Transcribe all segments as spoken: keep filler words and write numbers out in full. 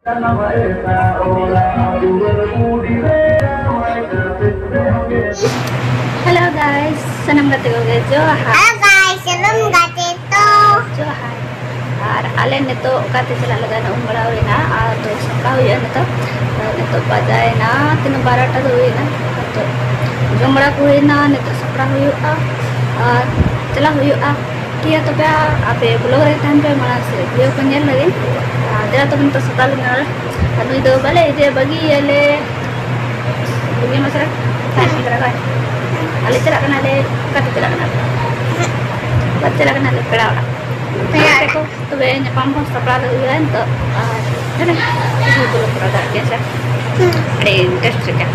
Hello guys, ᱥᱟᱱᱟᱢ ᱜᱟᱛᱮ ᱠᱚᱜᱮ ᱡᱚᱦᱟᱨ᱾ Hello guys, ᱥᱟᱱᱟᱢ ᱜᱟᱛᱮ ᱠᱚ ᱡᱚᱦᱟᱨ᱾ ᱟᱨ ᱟᱞᱮ ᱱᱤᱛᱚᱜ ᱚᱠᱟᱛᱮ ᱪᱟᱞᱟᱜ ᱞᱟᱹᱜᱤᱫ ᱩᱢ ᱵᱟᱲᱟ ᱦᱩᱭᱱᱟ, ᱟᱨ ᱛᱚ ᱥᱟᱯᱲᱟᱣ ᱦᱩᱭᱩᱜᱼᱟ ᱱᱤᱛᱚᱜ᱾ ᱟᱨ ᱱᱤᱛᱚᱜ ᱵᱟᱡᱟᱭᱮᱱᱟ ᱛᱤᱱᱟᱹᱜ, ᱵᱟᱨᱚᱴᱟ ᱫᱚ ᱦᱩᱭᱱᱟ᱾ ᱛᱚ ᱡᱚᱢ ᱵᱟᱲᱟ ᱠᱚ ᱦᱩᱭᱱᱟ, ᱱᱤᱛᱚᱜ ᱥᱟᱯᱲᱟᱣ ᱦᱩᱭᱩᱜᱼᱟ ᱟᱨ ᱪᱟᱞᱟᱜ ᱦᱩᱭᱩᱜᱼᱟ᱾ ᱴᱷᱤᱠ ᱜᱮᱭᱟ, ᱛᱚᱵᱮ ᱟᱯᱮ vlog ᱨᱮ ᱛᱟᱦᱮᱱ ᱯᱮ, ᱢᱟᱲᱟᱝ ᱥᱮᱫ video ᱠᱚ ᱧᱮᱞ ᱞᱟᱹᱜᱤᱫ᱾ ᱟᱨ ᱫᱮᱞᱟ ᱛᱚᱵᱮ ᱱᱤᱛᱚᱜ ᱥᱟᱯᱲᱟᱣ ᱞᱮᱱᱟ᱾ ᱟᱨ ᱱᱩᱭ ᱫᱚ ᱵᱟᱞᱮ ᱤᱫᱤᱭᱟ, ᱵᱟᱹᱜᱤᱭᱟᱞᱮ᱾ ᱵᱟᱹᱜᱤ ᱢᱟᱥᱮ ᱛᱟᱦᱮᱱ ᱠᱟᱱᱟ ᱵᱟᱭ? ᱟᱞᱮ ᱪᱟᱞᱟᱜ ᱠᱟᱱᱟᱞᱮ, ᱚᱠᱟᱛᱮ ᱪᱟᱞᱟᱜ ᱠᱟᱱᱟᱞᱮ? ᱚᱠᱟᱛᱮ ᱪᱟᱞᱟᱜ ᱠᱟᱱᱟᱞᱮ? ᱯᱮᱲᱟ ᱚᱲᱟᱜ᱾ ᱯᱮᱲᱟ ᱚᱲᱟᱜ᱾ ᱛᱚᱵᱮ ᱧᱟᱯᱟᱢ ᱠᱚ ᱥᱟᱯᱲᱟᱣ ᱫᱚ ᱦᱩᱭᱩᱜᱼᱟ ᱱᱤᱛᱚᱜ᱾ ᱟᱨ ᱦᱮᱸ, ᱵᱷᱤᱰᱤᱭᱳ ᱠᱚ ᱠᱚᱨᱟᱣ ᱫᱟᱲᱮᱭᱟᱜ ᱜᱮᱭᱟ ᱥᱮ? ᱦᱩᱸ᱾ ᱟᱹᱰᱤ ᱤᱱᱴᱟᱨᱮᱥᱴ ᱨᱮᱭᱟᱜ᱾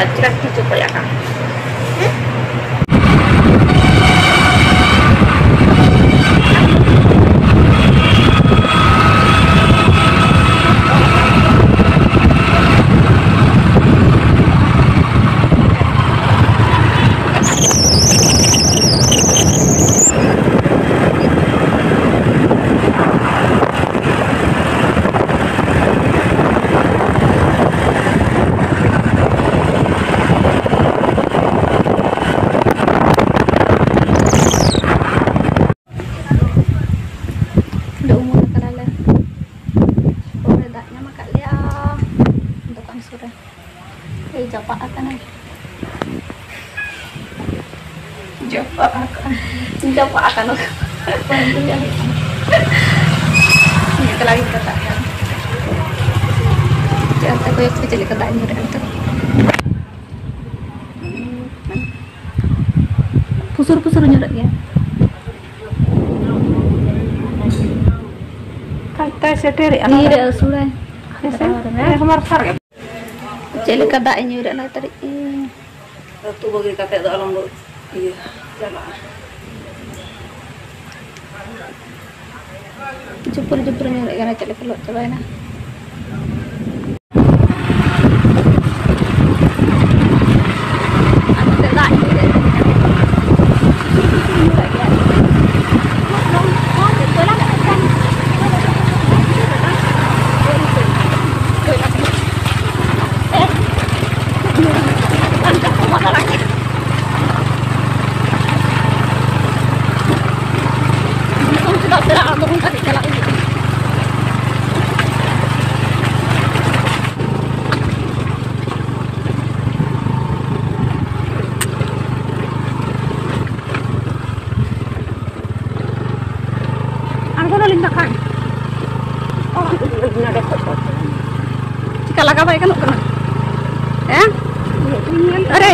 ᱟᱪᱪᱷᱟ, ᱠᱤᱪᱷᱩ ᱠᱚ ᱞᱟᱜᱟᱜᱼᱟ᱾ ᱦᱩᱸ᱾ ᱚᱸᱰᱮ ᱩᱢᱩᱞ ᱟᱠᱟᱱᱟᱞᱮ᱾ ᱯᱚᱨᱮ ᱫᱟᱜ ᱧᱟᱢ ᱟᱠᱟᱫ ᱞᱮᱭᱟ ᱫᱚᱠᱟᱱ ᱥᱩᱨ ᱨᱮ᱾ ᱮᱭ ᱡᱟᱯᱟᱜ ᱟᱠᱟᱱᱟ᱾ ᱡᱟᱯᱟᱜ ᱟᱠᱟᱱᱟ᱾ ᱡᱟᱯᱟᱜ ᱟᱠᱟᱱᱟ᱾ ᱮᱠᱞᱟ ᱜᱤᱧ ᱠᱟᱴᱟᱜ ᱠᱟᱱᱟ᱾ ᱪᱮᱫ ᱞᱮᱠᱟ ᱠᱚᱭᱚᱜ ᱯᱮ, ᱪᱮᱫ ᱞᱮᱠᱟ ᱫᱟᱜ ᱧᱩᱨᱩᱜᱼᱟ ᱱᱤᱛᱚᱜ᱾ ᱯᱩᱥᱩᱨ ᱯᱩᱥᱩᱨ ᱧᱩᱨᱩᱜ ᱜᱮᱭᱟ᱾ ᱠᱟᱡ ᱛᱟᱭ ᱥᱮᱴᱮᱨᱮᱜᱼᱟ᱾ ᱛᱤᱨᱮ ᱟᱹᱥᱩᱲᱟᱭ? ᱦᱮᱸ ᱥᱮ? ᱦᱮᱸ, ᱦᱟᱢᱟᱨ ᱥᱟᱨ ᱜᱮ᱾ ᱪᱮᱫ ᱞᱮᱠᱟ ᱫᱟᱜ ᱮ ᱧᱩᱨᱮᱫ ᱱᱚᱭ ᱛᱟᱹᱨᱤᱠᱷ? ᱟᱹᱛᱩ ᱵᱟᱹᱜᱤ ᱠᱟᱛᱮ ᱫᱚ ᱟᱞᱚᱢ ᱫᱚ ᱤᱭᱟᱹ ᱪᱟᱞᱟᱜᱼᱟ᱾ ᱡᱩᱯᱩᱨ ᱡᱩᱯᱩᱨ ᱧᱩᱨᱩᱜ ᱠᱟᱱᱟ, ᱪᱮᱫ ᱞᱮᱠᱟ ᱞᱚᱦᱚᱫ ᱪᱟᱵᱟᱭᱮᱱᱟ᱾ ᱪᱤᱠᱟ ᱞᱟᱜᱟ ᱵᱟᱭ ᱜᱟᱱᱚᱜ ᱠᱟᱱᱟ? ᱦᱮᱸ? ᱟᱨᱮ!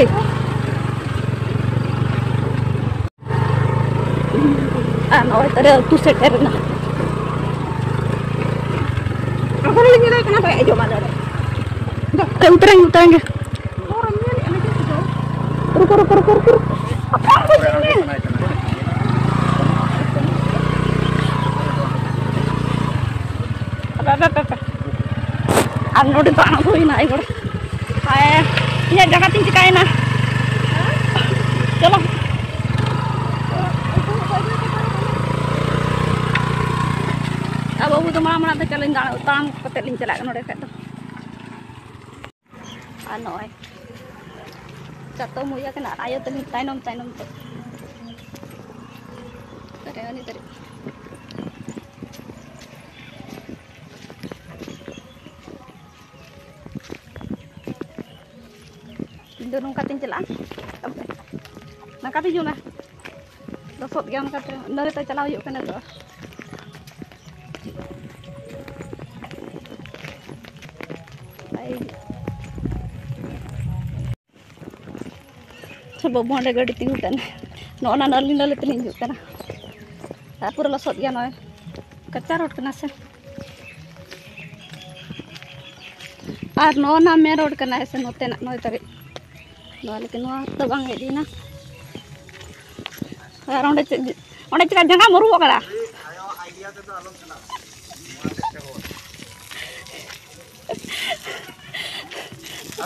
ᱟᱨ ᱱᱚᱜᱼᱚᱭ ᱛᱟᱞᱮ ᱟᱹᱛᱩ ᱥᱮᱴᱮᱨ ᱮᱱᱟ᱾ ᱟᱨᱦᱚᱸ ᱞᱤᱧ ᱧᱮᱞᱮ ᱠᱟᱱᱟ, ᱵᱟᱭ ᱟᱸᱡᱚᱢᱟ ᱱᱚᱰᱮ᱾ ᱫᱚ, ᱛᱮ ᱩᱛᱟᱹᱨᱟᱹᱧ, ᱩᱛᱟᱹᱨᱟᱹᱧ ᱜᱮ᱾ ᱦᱚᱨ ᱧᱮᱞᱮᱫ ᱟᱞᱮ ᱪᱮᱫ ᱪᱤᱠᱟᱹ? ᱨᱩᱠᱩ, ᱨᱩᱠᱩ, ᱨᱩᱠᱩ, ᱨᱩᱠᱩ᱾ ᱟᱯᱮ ᱟᱯᱮ ᱪᱮᱫ ᱯᱮ? ᱟᱯᱮ, ᱟᱯᱮ, ᱟᱯᱮ, ᱟᱯᱮ᱾ ᱟᱨ ᱱᱚᱰᱮ ᱫᱚ ᱟᱬᱜᱚ ᱦᱩᱭᱱᱟ ᱮᱭ ᱵᱟᱨ᱾ ᱦᱟᱭ, ᱤᱧᱟᱹᱜ ᱡᱟᱸᱜᱟ ᱛᱤᱧ ᱪᱤᱠᱟᱭᱮᱱᱟ? ᱪᱚᱞᱚ᱾ ᱟᱨ ᱵᱟᱹᱵᱩ ᱫᱚ ᱢᱟᱲᱟᱝ ᱢᱟᱲᱟᱝ ᱛᱮ ᱪᱟᱞᱟᱜ, ᱤᱧ ᱫᱚ ᱛᱟᱲᱟᱢ ᱠᱟᱛᱮ ᱞᱤᱧ ᱪᱟᱞᱟᱜ ᱠᱟᱱᱟ ᱱᱚᱰᱮ ᱠᱷᱚᱡ ᱫᱚ᱾ ᱟᱨ ᱱᱚᱜᱼᱚᱭ ᱪᱟᱛᱚᱢ ᱦᱩᱭ ᱟᱠᱟᱱᱟ, ᱟᱨ ᱟᱭᱳ ᱛᱟᱹᱞᱤᱧ ᱛᱟᱭᱱᱚᱢ ᱛᱟᱭᱱᱚᱢ ᱛᱮ᱾ ᱚᱠᱟᱨᱮ ᱩᱱᱤ ᱛᱟᱹᱨᱤᱡ? ᱤᱧ ᱫᱚ ᱱᱚᱝᱠᱟ ᱛᱤᱧ ᱪᱟᱞᱟᱜᱼᱟ᱾ ᱱᱚᱝᱠᱟ ᱛᱤᱧ ᱦᱤᱡᱩᱜ ᱢᱮ᱾ ᱞᱚᱥᱚᱫ ᱜᱮᱭᱟ ᱚᱱᱠᱟᱛᱮ, ᱤᱱᱟᱹ ᱠᱟᱛᱮ ᱪᱟᱞᱟᱣ ᱦᱩᱭᱩᱜ ᱠᱟᱱᱟ ᱱᱤᱛᱚᱜ᱾ ᱟᱭ᱾ ᱥᱮ ᱵᱟᱹᱵᱩ ᱚᱸᱰᱮ ᱜᱟᱹᱰᱤ ᱛᱤᱸᱜᱩ ᱠᱟᱱᱟ᱾ ᱱᱚᱜᱼᱚ ᱱᱟ ᱱᱟᱹᱞᱤ ᱱᱟᱹᱞᱤ ᱛᱮᱞᱤᱧ ᱦᱤᱡᱩᱜ ᱠᱟᱱᱟ᱾ ᱟᱨ ᱯᱩᱨᱟᱹ ᱞᱚᱥᱚᱫ ᱜᱮᱭᱟ, ᱱᱚᱜᱼᱚᱭ ᱠᱟᱪᱟ ᱨᱳᱰ ᱠᱟᱱᱟ ᱥᱮ᱾ ᱟᱨ ᱱᱚᱜᱼᱚ ᱱᱟ ᱢᱮᱱ ᱨᱳᱰ ᱠᱟᱱᱟ ᱥᱮ ᱱᱚᱛᱮᱱᱟᱜ ᱱᱚᱭ ᱛᱟᱹᱨᱤᱠᱷ᱾ ᱱᱚᱣᱟ ᱞᱮᱠᱟ ᱱᱚᱣᱟ ᱫᱚ ᱵᱟᱝ ᱦᱮᱡ ᱞᱮᱱᱟ᱾ ᱟᱨ ᱚᱸᱰᱮ ᱪᱮᱫ, ᱚᱸᱰᱮ ᱪᱮᱠᱟ ᱡᱟᱸᱜᱟ ᱢᱟᱹᱨᱩᱵᱚᱜ ᱠᱟᱱᱟ?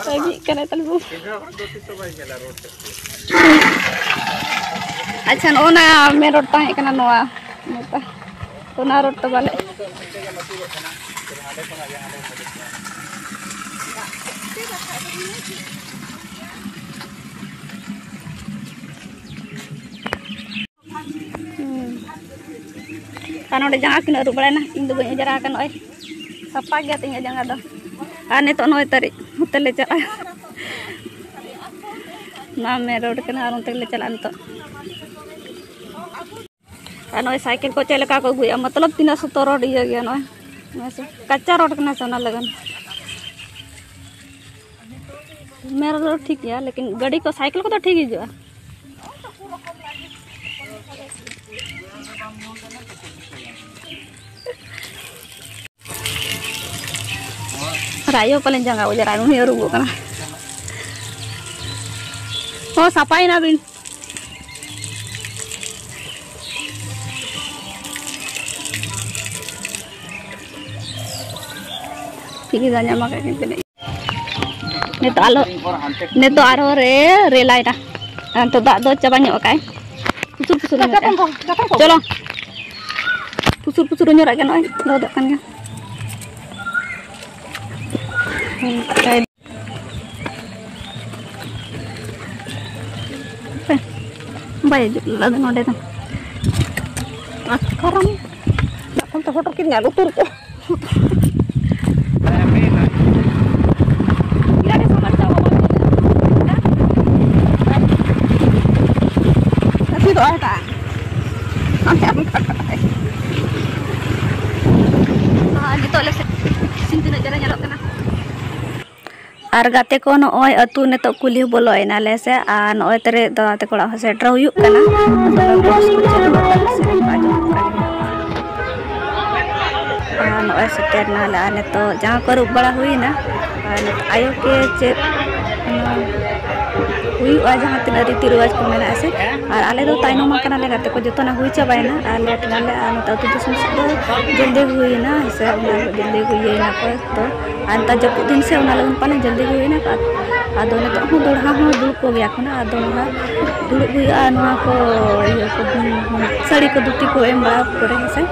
ᱨᱟᱹᱜᱤᱜ ᱠᱟᱱᱟᱭ ᱛᱟᱞᱮ ᱵᱟᱹᱵᱩ᱾ ᱟᱪᱪᱷᱟ, ᱱᱚᱜᱼᱚ ᱱᱟ ᱢᱮᱱ ᱨᱳᱰ ᱛᱟᱦᱮᱸ ᱠᱟᱱᱟ ᱱᱚᱣᱟ᱾ ᱱᱚᱛᱮ᱾ ᱚᱱᱟ ᱨᱳᱰ ᱛᱮ ᱵᱟᱞᱮ᱾ ᱦᱩᱸ᱾ ᱟᱨ ᱱᱚᱰᱮ ᱡᱟᱸᱜᱟ ᱠᱤᱱ ᱟᱹᱨᱩᱵ ᱵᱟᱲᱟᱭᱮᱱᱟ, ᱤᱧ ᱫᱚ ᱵᱟᱹᱧ ᱚᱡᱽᱨᱟ ᱟᱠᱟᱱᱟ, ᱱᱚᱜᱼᱚᱭ ᱥᱟᱯᱷᱟ ᱜᱮᱭᱟ ᱛᱤᱧ ᱡᱟᱸᱜᱟ ᱫᱚ᱾ ᱟᱨ ᱱᱤᱛᱚᱜ ᱱᱚᱭ ᱛᱟᱹᱨᱤᱠᱷ ᱦᱳᱴᱮᱞ ᱞᱮ ᱪᱟᱞᱟᱜᱼᱟ᱾ ᱱᱚᱣᱟ ᱢᱮᱱ ᱨᱳᱰ ᱠᱟᱱᱟ ᱟᱨ ᱚᱱᱛᱮ ᱜᱮᱞᱮ ᱪᱟᱞᱟᱜᱼᱟ ᱱᱤᱛᱚᱜ᱾ ᱟᱨ ᱱᱚᱜᱼᱚᱭ ᱥᱟᱭᱠᱮᱞ ᱠᱚ ᱪᱮᱫ ᱞᱮᱠᱟ ᱠᱚ ᱟᱹᱜᱩᱭᱮᱫᱼᱟ, ᱢᱚᱛᱞᱚᱵ ᱛᱤᱱᱟᱹᱜ ᱥᱚᱠᱛᱚ ᱨᱳᱰ ᱤᱭᱟᱹ ᱜᱮᱭᱟ ᱱᱚᱜᱼᱚᱭ᱾ ᱠᱟᱪᱟ ᱨᱳᱰ ᱠᱟᱱᱟ ᱥᱮ, ᱚᱱᱟ ᱞᱟᱹᱜᱤᱫ ᱢᱮᱱ ᱨᱳᱰ ᱴᱷᱤᱠ ᱜᱮᱭᱟ, ᱞᱮᱠᱤᱱ ᱜᱟᱹᱰᱤ ᱠᱚ, ᱥᱟᱭᱠᱮᱞ ᱠᱚᱫᱚ ᱴᱷᱤᱠ ᱦᱤᱡᱩᱜᱼᱟ᱾ ᱟᱨ ᱟᱭᱳ ᱯᱟᱞᱮᱱ ᱡᱟᱸᱜᱟ ᱵᱟᱡᱟᱨ ᱟᱭ, ᱩᱱᱤ ᱟᱹᱨᱩᱵᱚᱜ ᱠᱟᱱᱟ᱾ ᱦᱚᱸ, ᱥᱟᱯᱷᱟᱭᱮᱱᱟ ᱵᱤᱱ᱾ ᱴᱷᱤᱠ ᱜᱮ, ᱧᱟᱢ ᱟᱠᱟᱫ ᱠᱤᱱ ᱛᱟᱦᱮᱸ᱾ ᱱᱤᱛᱚᱜ ᱟᱞᱚ, ᱱᱤᱛᱚᱜ ᱟᱨᱦᱚᱸ ᱨᱮ ᱨᱮᱞᱟᱭ ᱫᱟ᱾ ᱟᱨ ᱱᱤᱛᱚᱜ ᱫᱟᱜ ᱫᱚ ᱪᱟᱵᱟ ᱧᱚᱜ ᱟᱠᱟᱫ᱾ ᱯᱩᱥᱩᱨ ᱯᱩᱥᱩᱨ ᱧᱚᱜ ᱟᱠᱟᱫ᱾ ᱪᱚᱞᱚ᱾ ᱯᱩᱥᱩᱨ ᱯᱩᱥᱩᱨ ᱧᱚᱜ ᱟᱠᱟᱫ ᱱᱚᱜᱼᱚᱭ ᱞᱚᱦᱚᱫᱚᱜ ᱠᱟᱱ ᱜᱮᱭᱟ᱾ ᱵᱟᱭ ᱦᱤᱡᱩᱜ ᱞᱟᱹᱜᱤᱫ ᱱᱚᱰᱮ ᱫᱚ᱾ ᱟᱨ ᱠᱟᱨᱚᱱ ᱫᱟᱜ ᱠᱷᱚᱱ ᱛᱮ ᱦᱚᱴᱚᱨ ᱠᱤᱫᱤᱧᱟ, ᱞᱩᱛᱩᱨ ᱠᱚ᱾ ᱜᱟᱹᱰᱤ ᱥᱟᱢᱟᱱ ᱪᱟᱵᱟ ᱵᱟᱝ ᱦᱩᱭᱩᱜᱼᱟ᱾ ᱦᱟᱹᱛᱤ ᱫᱚ ᱟᱦᱴᱟ᱾ ᱟᱢ ᱪᱮᱫ ᱮᱢ ᱠᱟᱴᱟᱜᱼᱟ? ᱟᱨ ᱱᱤᱛᱚᱜ ᱞᱮ ᱥᱮ-, ᱥᱤᱱ ᱛᱤᱱᱟᱹᱜ ᱪᱮᱦᱨᱟ ᱧᱮᱞᱚᱜ ᱠᱟᱱᱟ᱾ ᱟᱨ ᱜᱟᱛᱮ ᱠᱚ, ᱱᱚᱜᱼᱚᱭ ᱟᱹᱛᱩ ᱱᱤᱛᱚᱜ ᱠᱩᱞᱦᱤ ᱵᱚᱞᱚᱭᱮᱱᱟ ᱞᱮ ᱥᱮ, ᱟᱨ ᱱᱚᱜᱼᱚᱭ ᱛᱟᱨᱮ ᱫᱟᱫᱟ ᱛᱟᱠᱚ ᱚᱲᱟᱜ ᱦᱚᱸ ᱥᱮᱴᱮᱨ ᱦᱩᱭᱩᱜ ᱠᱟᱱᱟ᱾ ᱫᱚᱢᱮ ᱵᱚᱭᱚᱥ ᱠᱚ ᱪᱟᱹᱞᱩ ᱟᱠᱟᱫ ᱥᱮᱨᱮᱧ ᱠᱚ ᱟᱸᱡᱚᱢᱚᱜ ᱠᱟᱱ ᱜᱮᱭᱟ᱾ ᱟᱨ ᱱᱚᱜᱼᱚᱭ ᱥᱮᱴᱮᱨ ᱱᱟᱞᱮ, ᱟᱨ ᱱᱤᱛᱚᱜ ᱡᱟᱸᱜᱟ ᱠᱚ ᱟᱹᱨᱩᱵ ᱵᱟᱲᱟ ᱦᱩᱭᱱᱟ᱾ ᱟᱨ ᱱᱤᱛᱚᱜ ᱟᱭᱳ ᱠᱮ ᱪᱮᱫ ᱦᱩᱭᱩᱜᱼᱟ, ᱡᱟᱦᱟᱸ ᱛᱤᱱᱟᱹᱜ ᱨᱤᱛᱤ ᱨᱮᱣᱟᱡᱽ ᱠᱚ ᱢᱮᱱᱟᱜᱼᱟ ᱥᱮ᱾ ᱟᱨ ᱟᱞᱮ ᱫᱚ ᱛᱟᱭᱱᱚᱢ ᱟᱠᱟᱱᱟᱞᱮ, ᱜᱟᱛᱮ ᱠᱚ ᱡᱚᱛᱚᱱᱟᱜ ᱦᱩᱭ ᱪᱟᱵᱟᱭᱮᱱᱟ᱾ ᱟᱨ ᱞᱮᱴ ᱱᱟᱞᱮ, ᱟᱨ ᱱᱚᱛᱮ ᱟᱹᱛᱩ ᱫᱤᱥᱚᱢ ᱥᱮᱫ ᱫᱚ ᱡᱚᱞᱫᱤ ᱜᱮ ᱦᱩᱭᱮᱱᱟ ᱦᱮᱸ ᱥᱮ, ᱚᱱᱟ ᱦᱤᱞᱳᱜ ᱡᱚᱞᱫᱤ ᱜᱮ ᱦᱩᱭᱮᱱᱟ ᱠᱚ᱾ ᱛᱚ ᱟᱨ ᱱᱮᱛᱟᱨ ᱡᱟᱹᱯᱩᱫ ᱫᱤᱱ ᱥᱮ, ᱚᱱᱟ ᱞᱟᱹᱜᱤᱫ ᱯᱟᱞᱮ ᱡᱚᱞᱫᱤ ᱜᱮ ᱦᱩᱭᱮᱱᱟ᱾ ᱟᱫᱚ ᱱᱤᱛᱚᱜ ᱦᱚᱸ ᱫᱚᱦᱲᱟ ᱦᱚᱸ ᱫᱩᱲᱩᱵ ᱠᱚᱜᱮᱭᱟ ᱠᱚ ᱱᱟᱜ, ᱟᱫᱚ ᱱᱟᱦᱟᱜ ᱫᱩᱲᱩᱵ ᱦᱩᱭᱩᱜᱼᱟ᱾ ᱱᱚᱣᱟ ᱠᱚ ᱤᱭᱟᱹ ᱠᱚ, ᱥᱟᱹᱲᱤ ᱠᱚ, ᱫᱷᱩᱛᱤ ᱠᱚ ᱮᱢ ᱵᱟᱲᱟ ᱠᱚᱨᱮ ᱦᱮᱸ ᱥᱮ,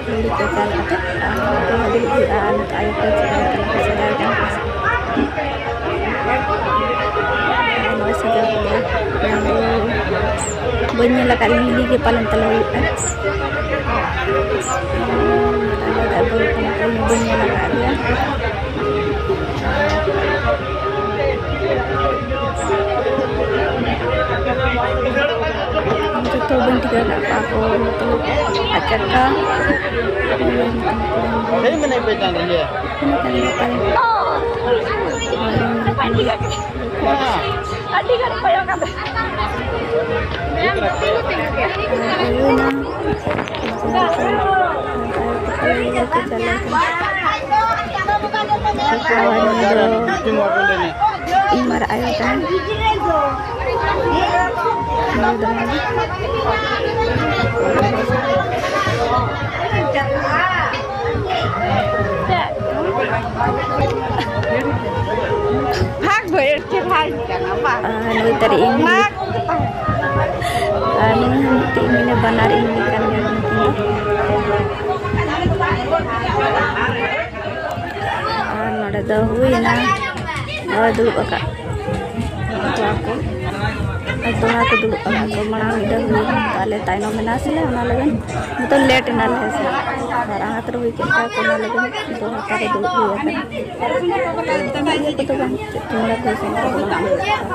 ᱞᱩᱜᱽᱲᱤ ᱠᱚ ᱪᱟᱞ ᱠᱟᱛᱮ, ᱟᱨ ᱱᱚᱣᱟ ᱠᱚ ᱫᱩᱲᱩᱵ ᱦᱩᱭᱩᱜᱼᱟ᱾ ᱟᱨ ᱱᱤᱛᱚᱜ ᱟᱭᱳ ᱠᱚ ᱪᱮᱫ ᱠᱟᱱᱟ ᱠᱚ, ᱥᱟᱡᱟᱣ ᱠᱟᱱᱟ ᱠᱚ ᱥᱮ᱾ ᱟᱨ ᱱᱚᱜᱼᱚᱭ ᱥᱟᱡᱟᱣ ᱠᱟᱛᱮ, ᱱᱚᱣᱟ ᱫᱚ ᱵᱟᱹᱧ ᱧᱮᱞ ᱟᱠᱟᱫ, ᱦᱤᱞᱤ ᱜᱮ ᱯᱟᱞᱮᱱ ᱛᱟᱞᱮ ᱦᱩᱭᱩᱜᱼᱟ᱾ ᱟᱞᱮ ᱫᱚ ᱟᱵᱚ ᱦᱚᱯᱚᱱ ᱠᱚ ᱵᱟᱹᱧ ᱧᱮᱞ ᱟᱠᱟᱫ ᱜᱮᱭᱟ᱾ ᱡᱚᱛᱚ ᱵᱟᱹᱧ ᱴᱷᱤᱠᱟᱹ ᱟᱠᱟᱫ ᱠᱚᱣᱟ ᱠᱚ, ᱢᱚᱛᱞᱚᱵ ᱟᱡ ᱠᱟᱠᱟ, ᱥᱟᱹᱦᱤ ᱢᱮᱱᱮᱫ ᱯᱮ ᱠᱟᱱ ᱤᱭᱟᱹ᱾ ᱟᱹᱰᱤ ᱜᱷᱟᱹᱲᱤᱡ ᱠᱚᱭᱚᱜ ᱠᱟᱛᱮ᱾ ᱟᱹᱜᱩᱭᱮᱱᱟ᱾ ᱟᱨ ᱱᱚᱣᱟ ᱫᱚ ᱤᱧ ᱢᱟᱨᱟᱜ ᱟᱭᱳ ᱠᱟᱱᱟᱭ᱾ ᱱᱚᱣᱟ ᱫᱚ ᱵᱷᱟᱜᱽ ᱵᱷᱟᱹᱭᱟᱹᱲ ᱪᱮᱦᱨᱟᱭ ᱠᱟᱱᱟ, ᱵᱟᱝ? ᱟᱨ ᱱᱩᱭ ᱛᱟᱹᱨᱤᱡ ᱤᱧ ᱵᱷᱟᱜᱽ᱾ ᱟᱨ ᱱᱩᱭ ᱦᱚᱸ ᱢᱤᱫᱴᱤᱡ ᱢᱤᱞᱮ ᱵᱟᱱᱟᱨ ᱤᱧ ᱞᱮᱠᱟᱱ ᱜᱮᱭᱟ ᱱᱩᱠᱤᱱ ᱫᱚ᱾ ᱟᱨ ᱱᱚᱰᱮ ᱫᱚ ᱦᱩᱭᱱᱟ, ᱱᱚᱜᱼᱚᱭ ᱫᱩᱲᱩᱵ ᱟᱠᱟᱫ ᱠᱚᱣᱟ ᱠᱚ᱾ ᱟᱨ ᱫᱚᱦᱲᱟ ᱠᱚ ᱫᱩᱲᱩᱵ ᱟᱠᱟᱫ ᱠᱚ, ᱢᱟᱲᱟᱝ ᱢᱤᱫ ᱫᱷᱟᱣ ᱦᱩᱭᱱᱟ, ᱟᱞᱮ ᱛᱟᱭᱱᱚᱢ ᱮᱱᱟ ᱥᱮᱞᱮ, ᱚᱱᱟ ᱞᱟᱹᱜᱤᱫ ᱱᱤᱛᱚᱜ ᱞᱮᱴ ᱮᱱᱟ ᱞᱮ ᱦᱮᱸ ᱥᱮ᱾ ᱟᱨ ᱟᱬᱟᱛ ᱨᱮ ᱦᱩᱭ ᱠᱮᱫ ᱠᱷᱟᱱ ᱠᱚ, ᱚᱱᱟ ᱞᱟᱹᱜᱤᱫ ᱫᱚᱦᱲᱟ ᱨᱮ ᱫᱩᱲᱩᱵ ᱦᱩᱭ ᱟᱠᱟᱱᱟ᱾ ᱤᱭᱟᱹ ᱠᱚᱫᱚ ᱵᱟᱝ, ᱪᱮᱫ ᱪᱩᱢᱟᱹᱲᱟ ᱠᱚ ᱤᱥᱤᱱ ᱠᱚᱫᱚ ᱵᱟᱝ ᱦᱩᱭᱩᱜ ᱠᱟᱱᱟ᱾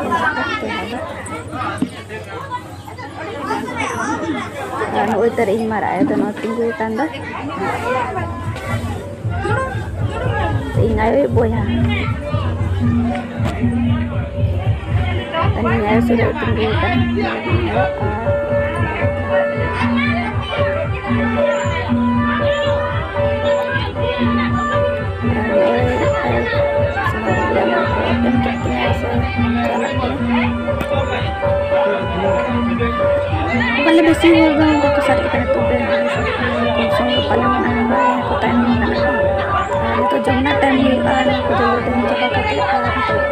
ᱟᱨ ᱱᱚᱜᱼᱚᱭ ᱛᱟᱨ ᱤᱧ ᱢᱟᱨᱟᱜ ᱟᱭᱳ ᱫᱚ ᱱᱚᱣᱟ ᱛᱤᱸᱜᱩ ᱟᱠᱟᱱ ᱫᱚ᱾ ᱤᱧ ᱟᱭᱳᱭ ᱵᱚᱭᱦᱟ᱾ ᱤᱧ ᱟᱭᱳ ᱥᱩᱨ ᱨᱮ ᱛᱤᱸᱜᱩ ᱟᱠᱟᱱᱟ᱾ ᱟᱨ ᱱᱚᱜᱼᱚᱭ ᱟᱨ ᱥᱟᱱᱟᱢ ᱠᱚᱜᱮ ᱚᱱᱟ ᱠᱚ ᱮᱢ ᱠᱮᱫ ᱛᱤᱧᱟ ᱥᱮ ᱪᱟᱞᱟᱜ ᱠᱟᱱᱟ᱾ ᱵᱚᱞᱮ ᱵᱮᱥᱤ ᱦᱚᱲ ᱫᱚ ᱵᱟᱠᱚ ᱥᱟᱨᱮᱡ ᱠᱟᱱᱟ, ᱛᱚᱵᱮ ᱠᱚᱢ ᱥᱚᱢ ᱫᱚ ᱯᱟᱞᱮ ᱢᱮᱱᱟᱜᱼᱟ, ᱵᱟᱝ ᱠᱚ ᱛᱟᱭᱱᱚᱢ ᱠᱟᱱᱟ ᱠᱚ᱾ ᱟᱨ ᱱᱤᱛᱚᱜ ᱡᱚᱢ ᱨᱮᱱᱟᱜ ᱴᱟᱭᱤᱢ ᱦᱩᱭᱩᱜᱼᱟ, ᱱᱚᱣᱟ ᱠᱚ ᱡᱚᱢ ᱪᱟᱵᱟ ᱠᱟᱛᱮ ᱟᱨ ᱱᱤᱛᱚᱜ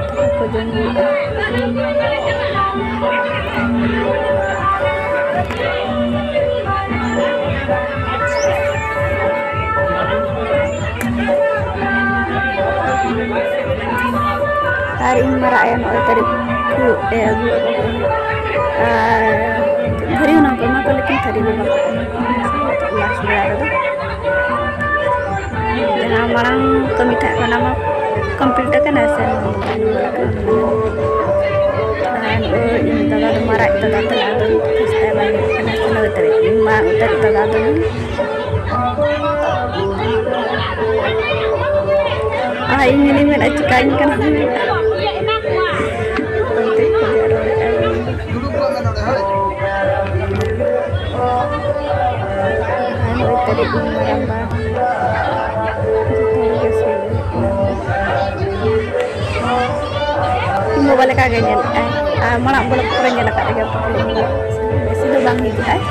ᱫᱟᱠᱟ ᱠᱚ ᱡᱚᱢ ᱦᱩᱭᱩᱜᱼᱟ᱾ ᱟᱨ ᱤᱧ ᱢᱟᱨᱟᱜ ᱟᱭᱳ ᱱᱚᱜᱼᱚᱭ ᱛᱟᱹᱨᱤᱡ ᱯᱷᱩᱲᱩᱜ ᱮ ᱟᱹᱜᱩ ᱟᱠᱟᱫᱟ᱾ ᱟᱨ ᱛᱷᱟᱹᱨᱤ ᱦᱚᱸ ᱱᱚᱝᱠᱟ ᱮᱢᱟ ᱠᱚ, ᱞᱮᱠᱤᱱ ᱛᱷᱟᱹᱨᱤ ᱫᱚ ᱵᱟᱠᱚ ᱮᱢᱟ ᱠᱚ ᱞᱟᱥᱴ ᱵᱮᱲᱟ ᱨᱮᱫᱚ᱾ ᱡᱟᱦᱟᱸ ᱢᱟᱲᱟᱝ ᱠᱟᱹᱢᱤ ᱛᱟᱦᱮᱸ ᱠᱟᱱᱟ, ᱚᱱᱟ ᱢᱟ ᱠᱚᱢᱯᱞᱤᱴ ᱟᱠᱟᱱᱟ ᱥᱮ? ᱟᱨ ᱱᱚᱜᱼᱚᱭ ᱤᱧ ᱫᱟᱫᱟ ᱫᱚ ᱢᱟᱨᱟᱜ ᱫᱟᱫᱟ ᱛᱟᱞᱮ, ᱟᱫᱚ ᱯᱷᱟᱥᱴ ᱴᱟᱭᱤᱢ ᱟᱭ ᱦᱮᱡ ᱠᱟᱱᱟ, ᱪᱚᱞᱚ ᱩᱛᱟᱹᱨ ᱤᱧ ᱢᱟ ᱩᱛᱟᱹᱨ ᱫᱟᱫᱟ ᱫᱚ᱾ ᱟᱨ ᱤᱧ ᱦᱚᱸᱧ ᱢᱮᱱᱟ, ᱪᱤᱠᱟᱹᱧ ᱠᱟᱱᱟ ᱦᱩᱱᱟᱹᱝ᱾ ᱚᱱᱛᱮ ᱠᱷᱚᱱ ᱨᱚᱲᱮᱫᱼᱟ᱾ ᱟᱨ ᱦᱚᱸᱜᱼᱚᱭ ᱛᱟᱹᱨᱤᱡ ᱤᱧ ᱢᱟᱨᱟᱝᱵᱟ᱾ ᱡᱚᱛᱚ ᱦᱚᱲ ᱜᱮ ᱥᱩᱨ ᱨᱮ ᱦᱮᱡ ᱠᱟᱱᱟ᱾ ᱤᱧ ᱵᱟᱵᱟ ᱞᱮᱠᱟ ᱜᱮ ᱧᱮᱞᱮᱫᱼᱟᱭ᱾ ᱟᱨ ᱢᱟᱲᱟᱝ ᱵᱚᱞᱚᱠ ᱠᱚᱨᱮ ᱧᱮᱞ ᱟᱠᱟᱫ ᱜᱮᱭᱟ, ᱵᱮᱥᱤ ᱫᱚ ᱵᱟᱝ ᱦᱤᱡᱩᱜᱼᱟᱭ᱾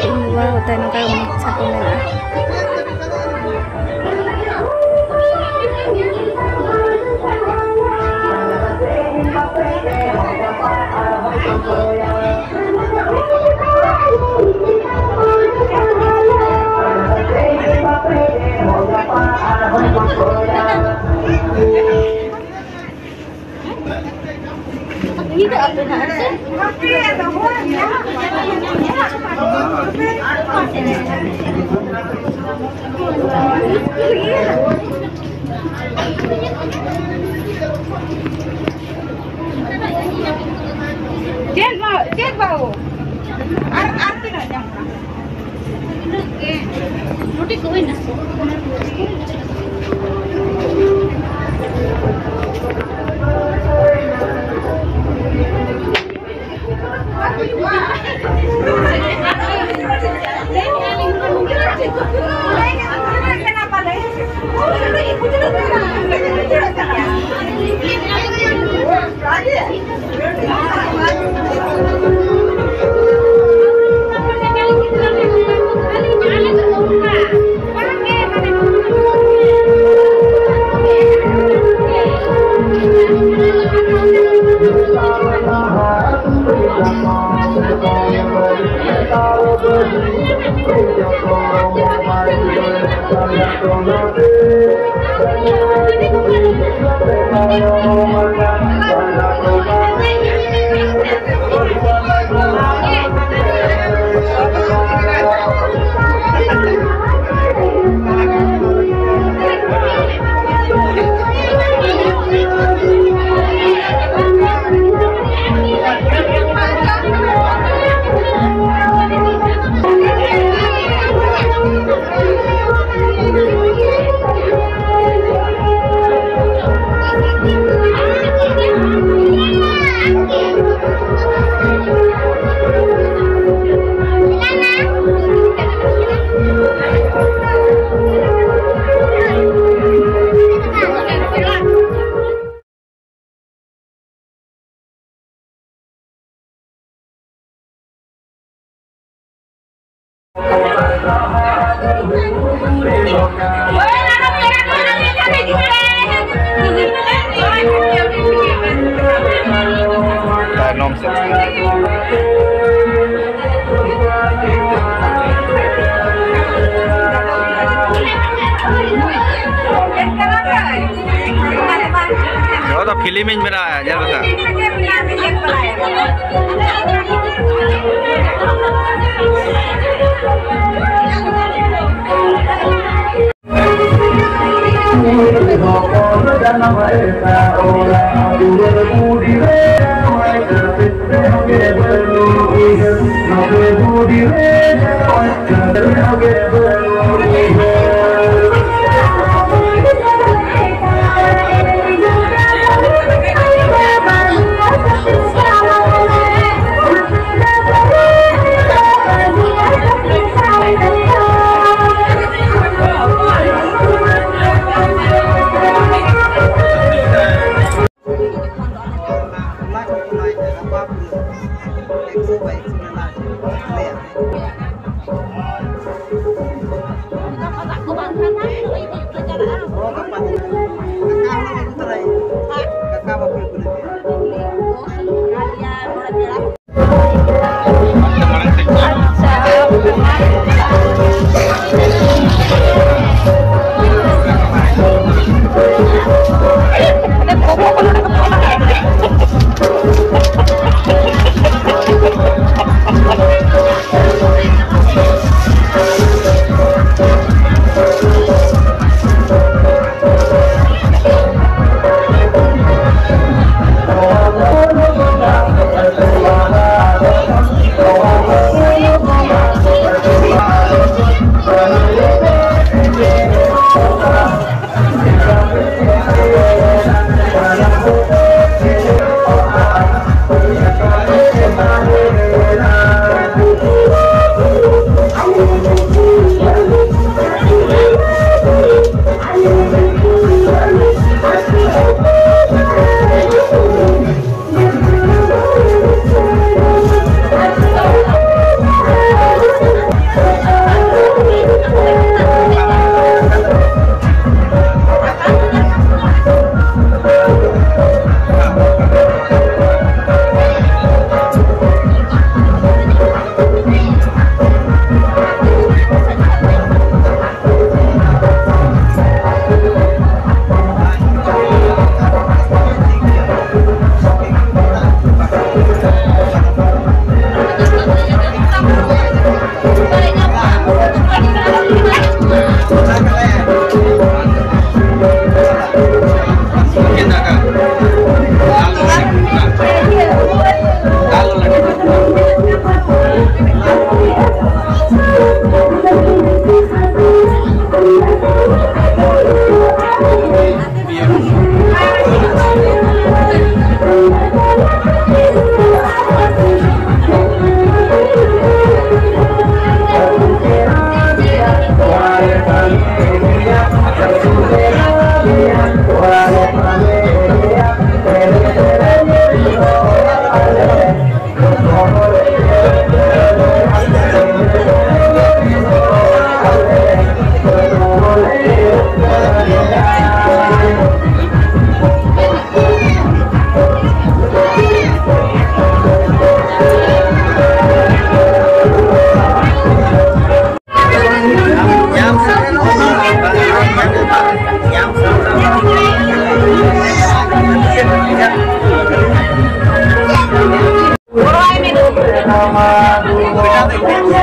ᱤᱧ ᱵᱟᱵᱟ ᱦᱚᱸ ᱛᱟᱭ ᱱᱚᱝᱠᱟ ᱜᱮ ᱢᱚᱡᱽ ᱪᱷᱟᱯᱟ ᱢᱮᱱᱟᱜᱼᱟ᱾ ᱪᱮᱫ ᱵᱟ-, ᱪᱮᱫ ᱵᱟᱹᱦᱩ? ᱟᱨ, ᱟᱨ ᱛᱤᱱᱟᱹᱜ ᱧᱟᱢᱚᱜᱼᱟ? ᱤᱱᱟᱹᱜ ᱜᱮ᱾ ᱨᱩᱴᱤ ᱠᱚ ᱦᱩᱭᱱᱟ? ᱛᱟᱭᱱᱚᱢ ᱥᱮᱫ᱾ ᱱᱚᱣᱟ ᱫᱚ ᱯᱷᱤᱞᱢ ᱤᱧ ᱵᱮᱱᱟᱣᱟ, ᱧᱮᱞ ᱯᱮ ᱥᱮ᱾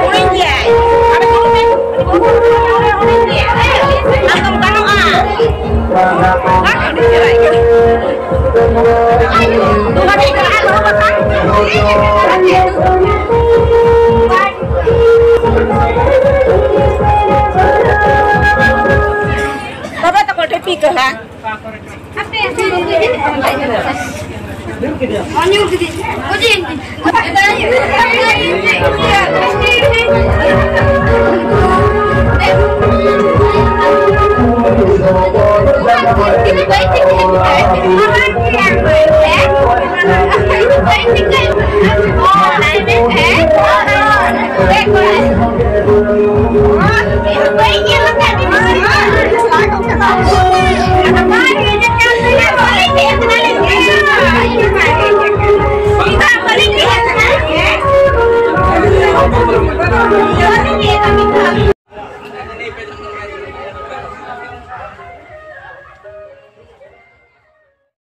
ᱦᱩᱰᱤᱧ ᱜᱮᱭᱟᱭ᱾ ᱟᱫᱚ ᱫᱩᱲᱩᱵ ᱢᱮ᱾ ᱦᱩᱰᱤᱧ ᱜᱮᱭᱟᱭ᱾ ᱟᱫᱚᱢ ᱜᱟᱱᱚᱜᱼᱟ᱾ ᱵᱟᱝ ᱦᱩᱰᱤᱧ ᱜᱮᱭᱟᱭ᱾ ᱫᱩ ᱦᱟᱹᱴᱤᱧ ᱢᱮᱱᱟᱜᱼᱟ, ᱫᱩ ᱦᱟᱹᱴᱤᱧ᱾ ᱵᱟᱵᱟ ᱛᱟᱠᱚ ᱴᱷᱮᱱ ᱯᱤ ᱠᱟᱜᱼᱟ᱾